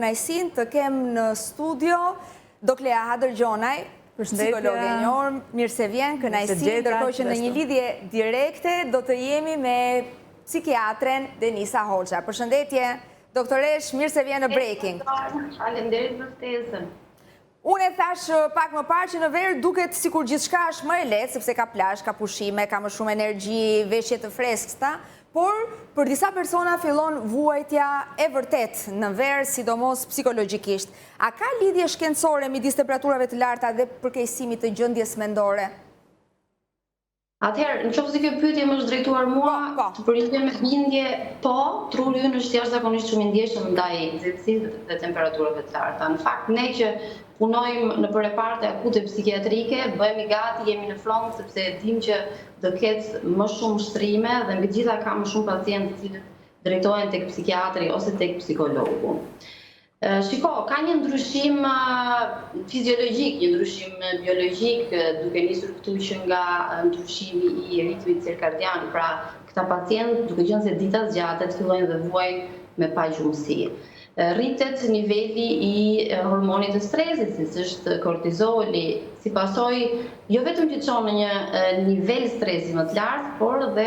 Kënaqësinë të kem në studio Doklea Hadërgjonaj, psikologe e njohur, mirë se vjen, kënaqësi, ndërkohë që në një lidhje direkte do të jemi me psikiatren Denisa Hoxha. Përshëndetje, doktoreshë, mirë se vjen në Breaking. Faleminderit për ftesën. Unë e thashë pak më parë që në verë duket sikur gjithçka është më e lehtë, sepse ka plazh, ka pushime, ka më shumë energji, veshje të freskëta, por për disa persona fillon vuajtja e vërtetë në verë, sidomos psikologjikisht. A ka lidhje shkencore midis temperaturave të larta dhe përkeqësimit të gjendjes mendore? Atëherë, në qoftë se kjo pyetje më është drejtuar mua, po, po. të përgjigjem me bindje, po, truri ynë është jashtëzakonisht shumë i ndjeshëm ndaj nxehtësisë dhe temperaturave të larta. Në fakt, ne që punojmë nëpër reparte akute psikiatrike, bëhemi gati, jemi në front sepse e dimë që do ketë më shumë shtrime dhe mbi të gjitha ka më shumë pacientë të cilët drejtohen tek psikiatri ose tek psikologu. Shiko, ka një ndryshim fiziologjik, një ndryshim biologjik, duke nisur këtu që nga ndryshimi i ritmit cirkadian, pra këta pacientë, duke qenë se dita zgjatet, fillojnë dhe vuajnë me pagjumësi. Rritet niveli i hormonit të stresit, siç është kortizoli, si pasojë jo vetëm që çon në një nivel stresi më të lartë, por dhe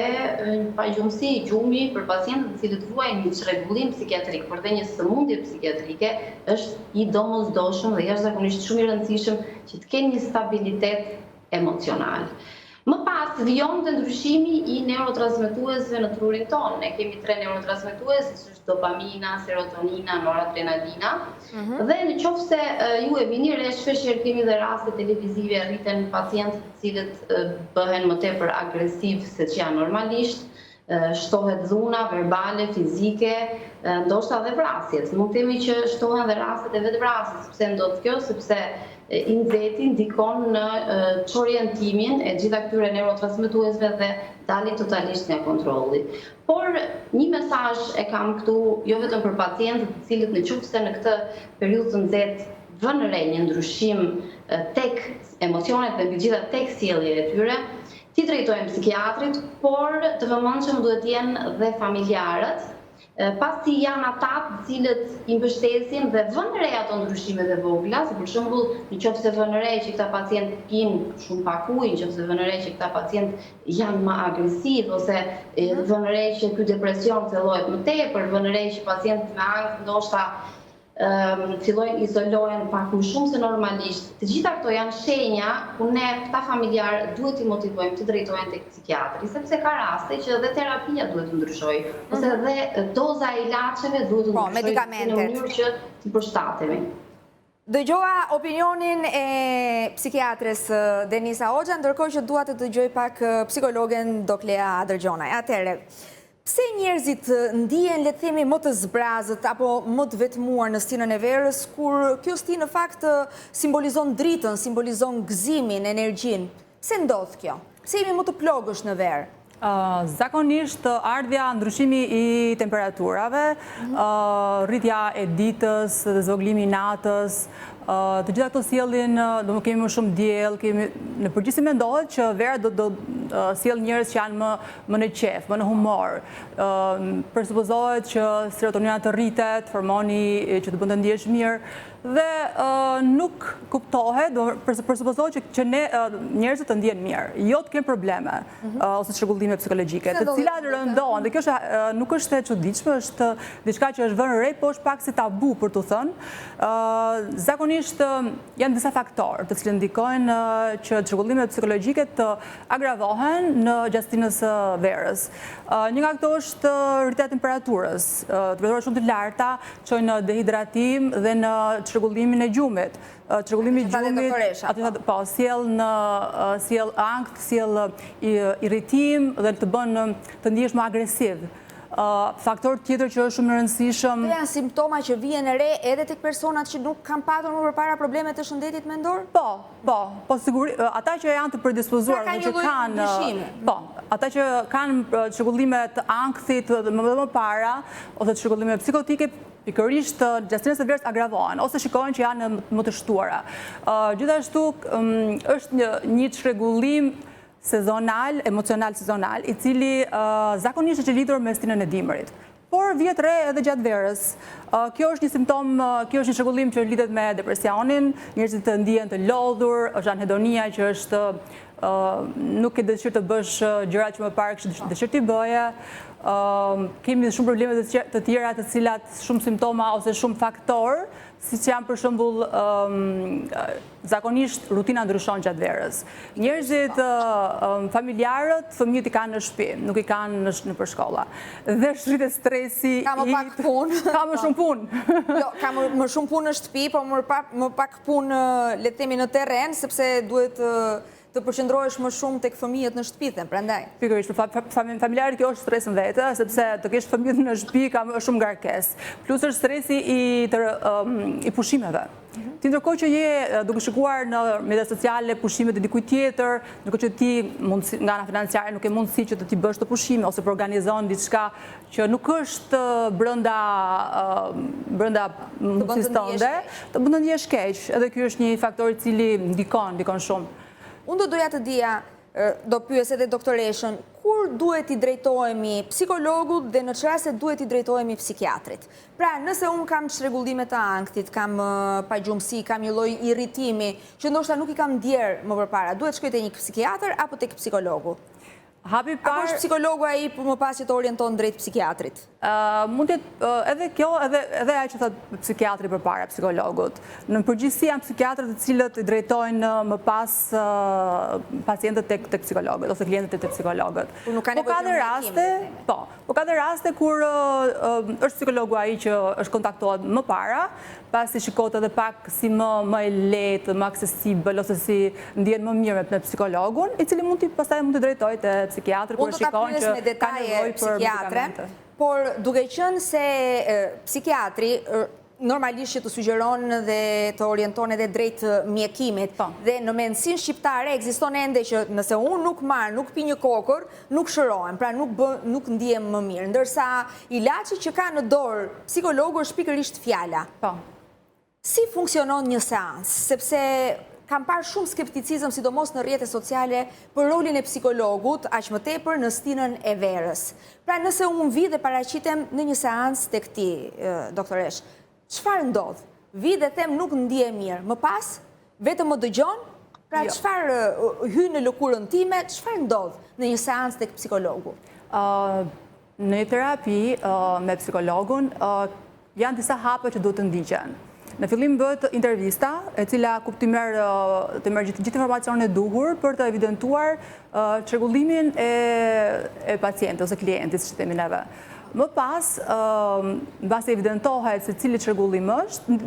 pagjumësi, gjumi për pacientët të cilët vuajnë një çrregullim psikiatrik, por dhe një sëmundje psikiatrike, është i domosdoshëm dhe jashtëzakonisht shumë i rëndësishëm që të kenë një stabilitet emocional. Më pas vijon dhe ndryshimi i neurotransmetuesve në trurin tonë. Ne kemi tre neurotransmetues, siç është dopamina, serotonina, noradrenalina. Mhm. Dhe në qoftë se ju e vini re, shpesh herë kemi dhe raste televizive, rriten pacientët të cilët bëhen më tepër agresiv se ç'janë normalisht, shtohet dhuna verbale, fizike, ndoshta dhe vrasjet. Mund të themi që shtohen dhe rastet e vetëvrasjes. Pse ndodh kjo? Sepse i nxehti ndikon në çorientimin e gjitha këtyre neurotransmetuesve dhe dalin totalisht nga kontrolli. Por një mesazh e kam këtu jo vetëm për pacientët, të cilët në qoftë se në këtë periudhë të nxehtë vënë re një ndryshim tek emocionet dhe mbi të gjitha tek sjellja e tyre, t'i drejtohen psikiatrit, por të vëmendshëm duhet të jenë dhe familjarët, pasi janë ata të cilët i mbështesin dhe vënë re ato ndryshimet e vogla, si për shembull, në qoftë se vënë re që këta pacientë pinë shumë pak ujë, në qoftë se vënë re që këta pacientë janë më agresivë ose vënë re që ky depresion thellohet më tepër, vënë re që pacientët me ankth ndoshta fillojnë izolohen pak më shumë se normalisht. Të gjitha këto janë shenja ku ne këta familjarë duhet t'i motivojmë të drejtohen tek psikiatri, sepse ka raste që edhe terapia duhet të ndryshojë, ose mhm. edhe doza e ilaçeve duhet të po, ndryshojë në mënyrë që t'i përshtatemi. Dëgjova opinionin e psikiatres Denisa Hoxha, ndërkohë që dua të dëgjoj pak psikologen Doklea Hadërgjonaj. Atëherë, pse njerëzit ndihen, le të themi, më të zbrazët apo më të vetmuar në stinën e verës, kur kjo stinë në fakt simbolizon dritën, simbolizon gëzimin, energjinë? Pse ndodh kjo? Pse jemi më të plogësht në verë? Zakonisht ardhja, ndryshimi i temperaturave, mhm. rritja e ditës dhe zvogëlimi i natës, të gjitha këto sjellin, do më kemi më shumë diell, kemi në përgjithësi mendohet që vera do do sjellë njerëz që janë më më në qejf, më në humor. Presupozohet që serotonina të rritet, hormoni që të bën të ndihesh mirë. Dhe nuk kuptohet, presupozohet që ne njerëzit të ndihen mirë, jo të kenë probleme mhm. ose çrregullime psikologjike, të cilat rëndohen, dhe kjo është nuk është e çuditshme, është diçka që është vënë re, po është pak si tabu për t'u thënë. Zakonisht janë disa faktorë të cilët ndikojnë që çrregullimet psikologjike të agravohen në gjatë stinës së verës. Një nga këto është rritja e temperaturës, temperaturat shumë të larta, çojnë në dehidratim dhe në çrregullimin e gjumit. Çrregullimi i gjumit, atë po, po, sjell në sjell ankth, sjell irritim dhe të bën të ndihesh më agresiv. Faktor tjetër që është shumë i rëndësishëm. Këto janë simptoma që vihen re edhe tek personat që nuk kanë patur më përpara probleme të shëndetit mendor? Po, po, po sigurisht, ata që janë të predispozuar pra dhe që kanë po, ata që kanë çrregullime të ankthit më më para ose çrregullime psikotike, pikërisht gjatë stinës së verës agravohen ose shikohen që janë më të shtuara. Gjithashtu është një një çrregullim sezonal, emocional sezonal, i cili zakonisht është i lidhur me stinën e dimrit. Por vihet re edhe gjatë verës. Kjo është një simptomë, kjo është një çrregullim që lidhet me depresionin, njerëzit ndihen të lodhur, është anhedonia që është nuk ke dëshirë të bësh gjëra që më parë kishe dëshirë t'i bëje. Kemi shumë probleme të tjera të cilat shumë simptoma ose shumë faktorë siç janë për shembull zakonisht rutina ndryshon gjatë verës. Njerëzit, familjarët, fëmijët i kanë në shtëpi, nuk i kanë nëpër shkolla. Dhe rritet stresi Ka më pak punë. Ka më shumë punë. Jo, ka më shumë punë në shtëpi, po më pak punë, le të themi, në terren, sepse duhet të përqendrohesh më shumë tek fëmijët në shtëpi, them, prandaj. Pikërisht, për familjarët kjo është stres në vete, sepse të kesh fëmijët në shtëpi ka më shumë ngarkesë. Plus është stresi i i pushimeve. Mhm. Ti ndërkohë që je duke shikuar në media sociale pushimet e dikujt tjetër, ndërkohë që ti mundësi, nga ana financiare nuk ke mundësi që të t'i bësh këto pushime ose po organizon diçka që nuk është brenda brenda mundësisë tënde, të bën të ndihesh keq. Edhe ky është një faktor i cili ndikon, ndikon shumë. Unë do doja të dija, do pyes edhe doktoreshën, kur duhet t'i drejtohemi psikologut dhe në ç'raste duhet t'i drejtohemi psikiatrit? Pra, nëse unë kam çrregullime të ankthit, kam pagjumësi, kam një lloj irritimi, që ndoshta nuk i kam ndjerë më përpara, duhet shkoj te një psikiatër apo tek psikologu? Hapi i parë... Apo është psikologu ai për më pas që të orienton drejt psikiatrit? Mund të jetë edhe kjo, edhe edhe ajo që thotë psikiatri përpara psikologut. Në përgjithësi janë psikiatrët të cilët i drejtojnë më pas pacientët tek tek psikologët ose klientët tek psikologët. Por nuk ka po nevojë për raste, po, po ka dhe raste kur është psikologu ai që është kontaktohet më para, pasi shikohet edhe pak si më më e lehtë, më aksesibël ose si ndihen më mirë me psikologun, i cili mund t'i pastaj mund t'i drejtojë te psikiatri kur shikon që ka nevojë për medikamente. Por duke qenë se psikiatri normalisht që të sugjeron dhe të orienton edhe drejt mjekimit. Po. Dhe në mendësinë shqiptare ekziston ende që nëse unë nuk marr, nuk pi një kokërr, nuk shërohem, pra nuk bë, nuk ndihem më mirë. Ndërsa ilaçi që ka në dorë psikologu është pikërisht fjala. Po. Si funksionon një seancë? Sepse kam parë shumë skepticizëm, sidomos në rrjete sociale, për rolin e psikologut, aq më tepër në stinën e verës. Pra nëse unë vij dhe paraqitem në një seancë tek ti, doktoreshë, çfarë ndodh? Vij dhe them nuk ndihem mirë. Më pas, Vetëm më dëgjon? Pra jo. çfarë hyn në lëkurën time, çfarë ndodh në një seancë tek psikologu? Në një terapi me psikologun janë disa hapa që duhet të ndiqen. Në fillim bëhet intervista, e cila ku ti merr të merr gjithë gjithë informacionin e duhur për të evidentuar çrregullimin e e pacientit ose klientit, siç themi neve. Më pas, mbasi evidentohet se cili çrregullim është,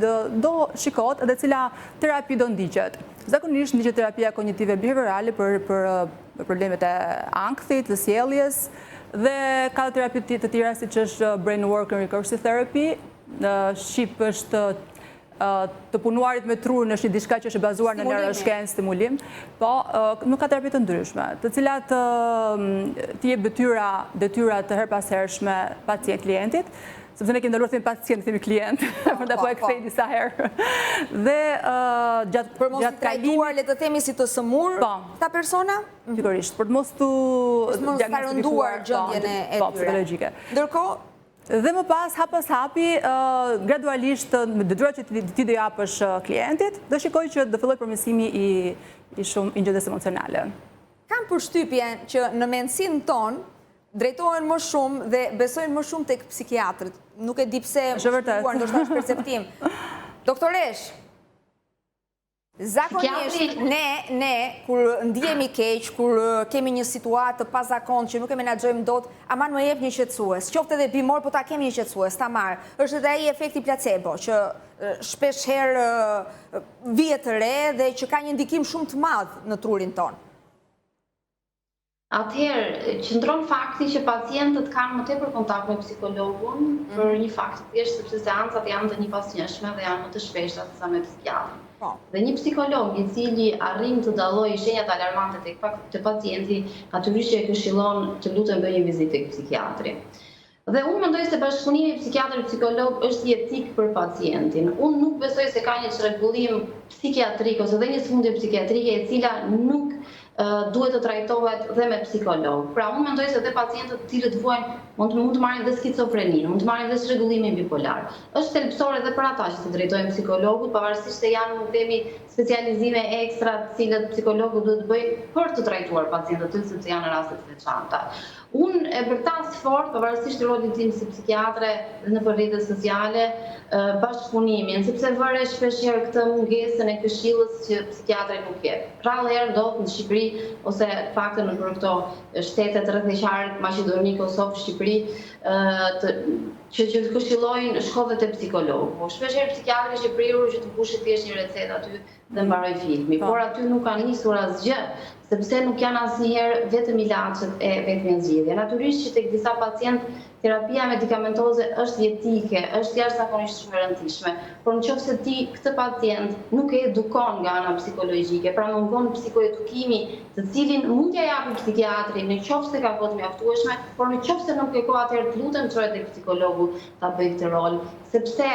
do shikohet edhe cila terapi do ndiqet. Zakonisht ndiqet terapia kognitive behaviorale për për problemet e ankthit, të sjelljes dhe ka terapi të tjera siç është brain work and recursive therapy, në shqip është të punuarit me trurin është një diçka që është e bazuar në neuroshkencë, stimulim, po nuk ka terapi të ndryshme, të cilat t'i jep detyra, detyra të herëpashershme pacient klientit, sepse ne kemi ndaluar të themi pacient, themi klient, po, prandaj po e po. kthej disa herë. Dhe gjatë për mos t'i trajtuar, le të themi si të sëmurë, po. këta persona? Pikërisht, për të mos t'u diagnostifikuar po, gjendjen e tyre. Psikologjike. Ndërkohë, Dhe më pas, hap pas hapi, gradualisht, me detyrat që ti do japësh klientit, do shikojë që do fillojë përmirësimi i i shumë i gjendjes emocionale. Kam përshtypjen që në mendësinë tonë drejtohen më shumë dhe besojnë më shumë tek psikiatrët. Nuk e di pse, është vërtet. Ndoshta është perceptim. Doktoreshë, Zakonisht, ne, ne, kur ndihemi keq, kur kemi një situatë të pazakontë që nuk e menaxhojmë dot, aman më jep një qetësues, qoftë edhe bimor, po ta kem një qetësues, ta marr. Është edhe ai efekti placebo, që shpesh herë vihet re dhe që ka një ndikim shumë të madh në trurin tonë. Atëherë, qëndron fakti që pacientët kanë më tepër kontakt me psikologun mm -hmm. për një fakt të thjeshtë sepse seancat janë të njëpasnjëshme dhe janë më të shpeshta sesa me psikiatrin. Po. Dhe një psikolog i cili arrin të dallojë shenjat alarmante tek te pacienti, natyrisht që e këshillon të lutem bëj një vizitë tek psikiatri. Dhe unë mendoj se bashkëpunimi psikiatër-psikolog është jetik për pacientin. Unë nuk besoj se ka një çrregullim psikiatrik ose dhe një sëmundje psikiatrike e cila nuk duhet të trajtohet dhe me psikolog. Pra unë mendoj se dhe pacientët të cilët vuajnë mund të mund të marrin dhe skizofreninë, mund të marrin dhe çrregullimin bipolar. Është thelbësore dhe për ata që t'i drejtohen psikologut, pavarësisht se janë mund të themi specializime ekstra të cilët psikologu duhet të bëjë për të trajtuar pacientët të tillë sepse janë raste të veçanta. Unë e bërtas fort, pavarësisht rolit tim si psikiatre dhe nëpër rrjetet sociale, bashkëpunimin, sepse vë re shpesh herë këtë mungesën e këshillës që psikiatri nuk jep. Rrallë herë ndodh në Shqipëri ose të paktën nëpër këto shtetet rreth e qark, Maqedoni, Kosovë, Shqipëri, të që që të këshillojnë shko dhe te psikologu. Shpesh herë psikiatri është i prirur që të mbushë thjesht një recetë aty dhe mbaroi filmi. Po. Por aty nuk ka nisur asgjë, sepse nuk janë asnjëherë vetëm ilaçet e vetmja zgjidhje. Natyrisht që tek disa pacientë terapia medikamentoze është jetike, është jashtëzakonisht shumë e rëndësishme, por në qoftë se ti këtë pacient nuk e edukon nga ana psikologjike, pra mungon psikoedukimi, të cilin mund t'ia japi psikiatri në qoftë se ka kohë të mjaftueshme, por në qoftë se nuk ke kohë atëherë të lutem çoje tek psikologu ta bëjë këtë rol, sepse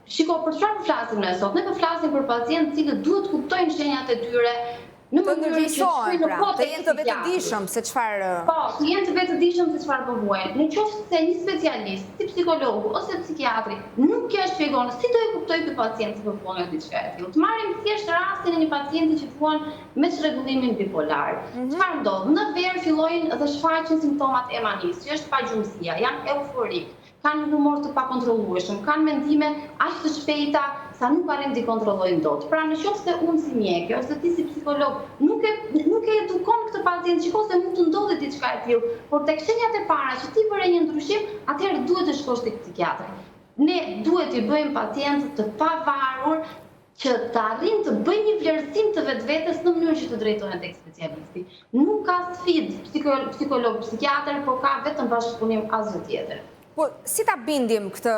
Shiko, për çfarë po flasim ne sot? Ne po flasim për pacientë të cilët duhet të kuptojnë shenjat e tyre në Të mënyrë që të ndërgjegjësohen shkojnë në pra, kohë të tek jenë të psikiatri. vetëdijshëm se çfarë Po, të jenë të vetëdijshëm se çfarë po vuajnë. Në qoftë se një specialist, si psikologu ose psikiatri, nuk ia shpjegon si do e kuptojë ky pacient se po vuan nga diçka e tillë. Të marrim thjesht rastin e një pacienti që vuan me çrregullimin bipolar. Çfarë ndodh? Në verë fillojnë dhe shfaqen simptomat e manisë, që është pagjumësia, janë euforik, kanë një humor të pakontrollueshëm, kanë mendime aq të shpejta sa nuk arrijnë t'i kontrollojnë dot. Pra në qoftë se unë si mjeke ose ti si psikolog nuk e nuk e edukon këtë pacient, shiko se mund të ndodhi diçka e tillë, por tek shenjat e para që ti vëre një ndryshim, atëherë duhet të shkosh tek psikiatri. Ne duhet t'i bëjmë pacientët të pavarur që të arrijnë të bëjnë një vlerësim të vetvetes në mënyrë që të drejtohen tek specialisti. Nuk ka sfidë psikolog psikiatër, por ka vetëm bashkëpunim asgjë tjetër. Po, si ta bindim këtë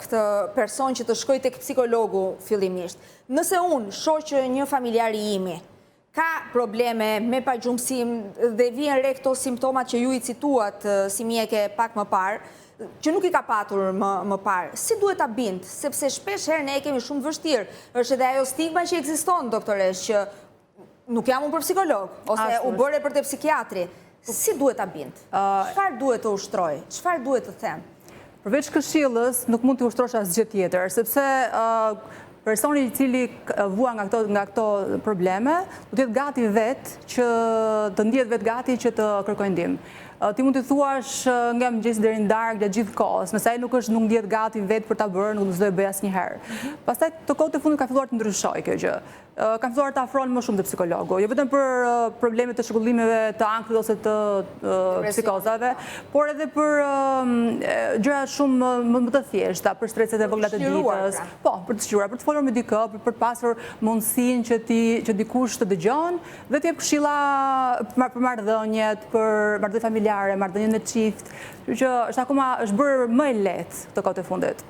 këtë person që të shkojë tek psikologu fillimisht? Nëse unë shoh që një familjar i imi ka probleme me pagjumësinë dhe vihen re këto simptomat që ju i cituat si mjeke pak më parë, që nuk i ka patur më, më parë, si duhet ta bind? Sepse shpesh herë ne e kemi shumë të vështirë. Është edhe ajo stigma që ekziston, doktoresh, që nuk jam unë për psikolog, ose u bëre për te psikiatri. Si duhet ta bind? Çfarë duhet të ushtroj? Çfarë duhet të them? Përveç këshillës, nuk mund të ushtrosh asgjë tjetër, sepse personi i cili vuan nga këto nga këto probleme, do të jetë gati vetë që të ndihet vetë gati që të kërkojë ndihmë. Ti mund t'i thuash nga mëngjesi deri në darkë gjatë gjithë kohës, nëse ai nuk është nuk ndihet gati vetë për ta bërë, nuk do e bëjë asnjëherë. Mhm. Pastaj këto kohët e fundit ka filluar të ndryshojë kjo gjë. Kanë filluar të afrohen më shumë te psikologu, jo vetëm për probleme të çrregullimeve të ankthit ose të psikozave, por edhe për gjëra shumë më të thjeshta, për streset e vogla të ditës. Pra. Po, për të çliruar, për të folur me dikë, për të pasur mundësinë që ti që dikush të dëgjon dhe të jep këshilla për marrëdhëniet, për marrëdhëniet familjare, marrëdhëniet në çift, kështu që është akoma është bërë më e lehtë këto kohët e fundit.